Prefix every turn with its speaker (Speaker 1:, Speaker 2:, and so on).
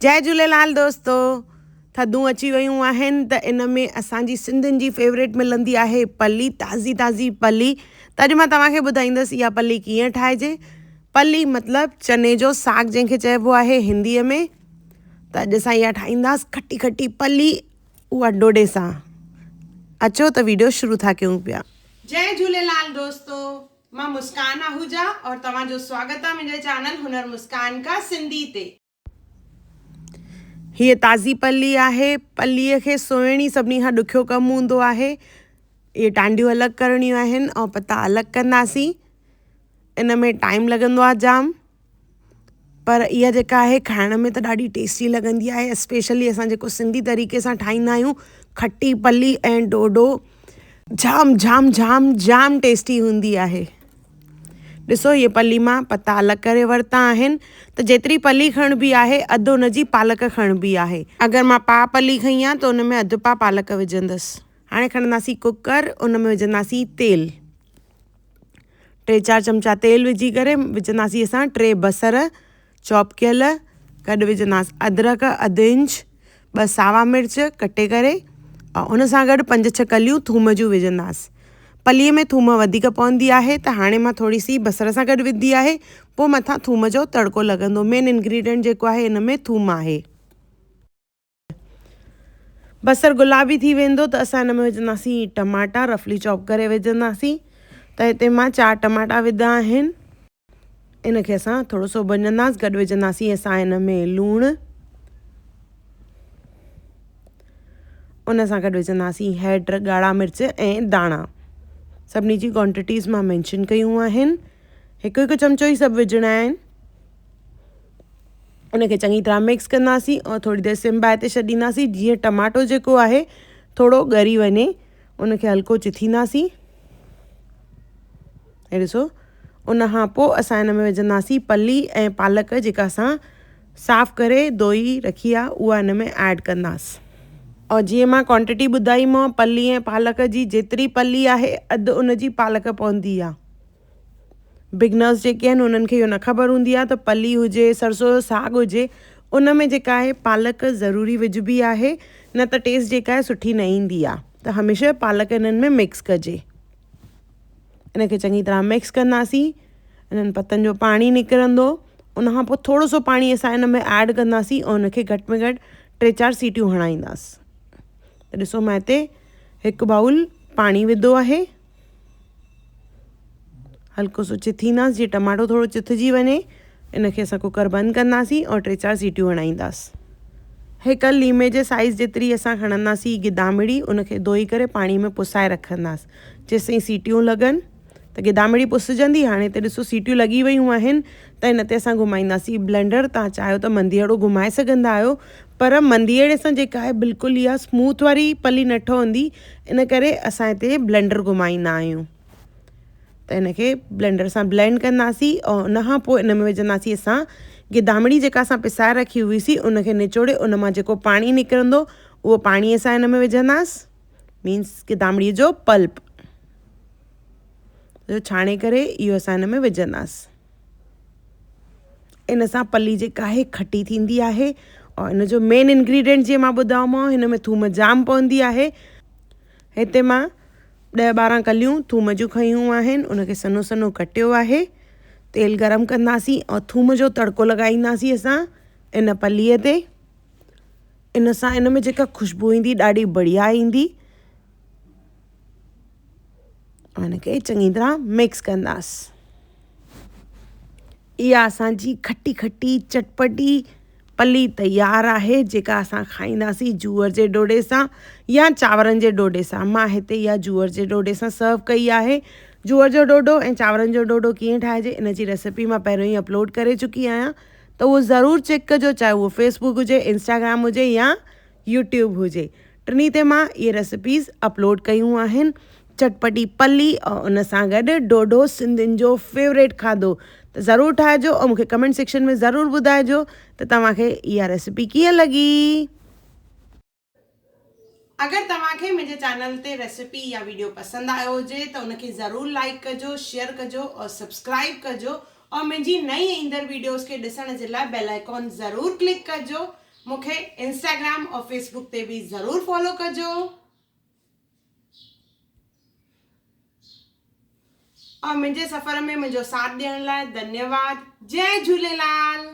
Speaker 1: جئي جهوليلال دوستو ٿڌون اچي ويون آهن ته ان ۾ اسان جي سنڌين جي فيوريٽ ملندي آهي پلي تازي تازي پلي ته اڄ مان توهان کي ٻڌائيندس اها پلي ڪيئن ٺاهجي پلي مطلب چني جو ساڳ جنهن کي چئبو آهي هنديء ۾ ته اڄ اسان اها ٺاهينداس کٽي کٽي پلي اها ڊوڊي سان اچو ته ويڊيو شروع ٿا ڪيون پيا. جئي جهوليلال دوستو مان مسڪان آهوجا اور توهان جو سواگت آ منهنجي چينل هنر مسڪان کا سنڌي تي. هيء تازي پلي آهي. پليء کي سوئڻ ئي سڀني کان ڏکيو ڪم هوندو آهي. اهي ٽانڊيون الڳ ڪرڻيون آهن ۽ پتا الڳ ڪنداسين. ان ۾ ٽائيم لڳندو آهي جام. پر اها جيڪا آهي کائڻ ۾ ته ڏاڍي ٽيسٽي لڳندي آهي اسپيشلي اسان جيڪو سنڌي طريقي سان ٺاهيندا آهيون کٽي پلي ۽ ڍوڍو جام جام جام جام ٽيسٽي هوندي آهي ڏسو هيء پلي مان پتا الڳ ڪري ورتا آهن ته جيتري پلي کڻبي آهي اڌ ان جي پالڪ کڻبي آهي اگر مان پاء پلي کنئي آهي ته ان ۾ اڌ پاء پالڪ وجهندس هاڻي کڻنداسين ڪوڪر ان ۾ وجهنداسين تيل ٽي چار چمچا تيل وجهي ڪري وجهنداسين اسان ٽي بصر چاپ ڪيل گڏ وجهنداس ادرڪ اڌ انچ ٻه ساوا مرچ ڪٽي ڪري ۽ ان سان گڏ پنج ڇهه ڪليون ٿوم جون وجهنداس پليء ۾ ٿوم وڌيڪ پوندي آهي ته هاڻي مان ٿوري سي بصر سان گڏ وڌي آهي پوء مٿان ٿوم جو تڙڪو لڳندو مين انگريڊينٽ جيڪو آهي ان ۾ ٿوم آهي. بصر گلابي ٿي ويندو ته اسان ان ۾ وجهنداسين ٽماٽا رفلي چاپ ڪري وجهنداسين ته هتي مان چار ٽماٽا وڌا آهن ان کي اسان ٿورو سو ڀڃنداس گڏ وجهنداسين اسان ان ۾ لوڻ ان سان گڏ وجهنداسين هيڊ ڳاڙها مرچ ۽ داڻا سڀني جي ڪوانٽيٽيز مان مينشن ڪيون آهن هڪ هڪ چمچو ئي سڀ وجهڻا آهن ان کي چڱي طرح مڪس ڪنداسين ۽ ٿوري دير سم باهه تي ڇڏينداسين جيئن ٽماٽو جيڪو آهي ٿورو ڳري وڃي ان کي هلڪو چٿينداسين هي ڏسو ان کان پوء اسان ان ۾ وجهنداسين پلي ۽ پالڪ جيڪا اسان صاف ڪري ڌوئي رکي آهي اها ان ۾ ايڊ ڪنداس اور جيئن مان ڪوانٽيٽي ٻڌائي مان پلي ۽ پالڪ جي جيتري پلي آهي اڌ ان جي پالڪ پوندي آهي بگنرز جيڪي آهن انهن کي اهو نه خبر هوندي آهي ته پلي هجي سرسو جو ساڳ هجي ان ۾ جيڪا آهي پالڪ ضروري وجهبي آهي نه ته ٽيسٽ جيڪا آهي سٺي نه ايندي آهي ته هميشه پالڪ انهن ۾ مڪس ڪجي ان کي چڱي طرح مڪس ڪنداسين انهن پتن جو پاڻي نڪرندو ان کان پوء ٿورو سو پاڻي اسان ان ۾ ايڊ ڪنداسين ۽ ان کي گهٽ ۾ گهٽ ٽي چار سيٽيون هڻائينداس ته ڏسو مان هتي هڪ بائول پاڻي وڌو آهي هلڪو سو چٿينداس جيئن ٽماٽو ٿورو چٿجي وڃي ان کي اسان ڪوڪر بند ڪنداسين اور ٽي چار سيٽيون هڻائينداس هڪ ليمي جي سائيز جيتري اسان کڻنداسين گدامڙي ان کي ڌوئي ڪري پاڻي ۾ پسائي رکنداس جيستائين سيٽيون لڳن ته گدامڙي پسجندي هاڻي هتي ڏسو سيٽيون لڳي ويون آهن ته هن تي اسان گهمائينداسين بلينڊر تان چاهيو ته منديئڙو گهمائي سگهندا آهيو پر منديئڙي سان جيڪا آهي بلڪل اها اسموٿ واري پلي نه ٺهندي ان ڪري اسان هتي بلينڊر گهمائيندا آهيون ته هن کي بلينڊر سان بلينڊ ڪنداسين ۽ ان کان پوء ان ۾ وجهنداسين اسان گدامڙي جيڪا اسان پسائي رکي هئيسين ان کي نچوڙي ان مان جيڪو پاڻي نڪرندو اهو پاڻي اسان ان ۾ وجهنداس مينس گدامڙي جو پلپ جو ڇاڻي ڪري اهو اسان ان ۾ وجهنداس ان سان پلي جيڪا آهي کٽي ٿيندي آهي اور ان جو مين انگريڊينٽ جيئن مان ٻڌايومانو هن ۾ ٿوم جام پوندي آهي هتي مان ڏهه ٻارهن ڪليون ٿوم جون کنيون آهن ان کي سنهو سنهو ڪٽيو آهي تيل گرم ڪنداسين اور ٿوم جو تڙڪو لڳائينداسين اسان ان پليء تي ان سان ان ۾ جيڪا خوشبو ايندي ڏاڍي بڙيا ايندي ان کي چڱي طرح مڪس ڪنداس. اها اسان جي کٽي کٽي چٽپٽي پلي تيار آهي جيڪا اسان کائينداسين جوئر جي ڍوڍي سان يا چانورن جي ڍوڍي سان مان هتي اها جوئر جي ڍوڍي سان سرو ڪئي آهي جوئر جو ڍوڍو ۽ چانورن جو ڍوڍو ڪيئن ٺاهجي ان جي ريسيپي مان پهريون ئي اپلوڊ ڪري چڪي آهيان ته اهو ضرور چيڪ ڪجو چاهي اهو فيسبڪ هجي انسٽاگرام هجي يا يوٽيوب هجي ٽنهي تي مان اهي ريسيپيز اپلوڊ ڪيون آهن چٽپٽي پلي ۽ ان سان گڏ ڍوڍو سنڌين جو فيوريٽ کاڌو ته ضرور ٺاهجو ۽ مونکي ڪمينٽ سيڪشن ۾ ضرور ٻڌائجو ته توهان کي اها ريسيپي ڪيئن لڳي. اگر توهان کي منهنجي چينل تي ريسيپي يا ويڊيو پسند آيو هجي ته ان کي ضرور لائيڪ ڪجو شيئر ڪجو اور سبسڪرائيب ڪجو اور منهنجي نئين ايندڙ ويڊيوز کي ڏسڻ جي لاء بيل آئيڪان ضرور ڪلڪ ڪجو. مون کي انسٽاگرام اور فيسبوڪ تي به ضرور فالو ڪجو. اور منهنجي سفر ۾ منهنجو ساٿ ڏيڻ لاء ڌنيواد. جئي جهوليلال.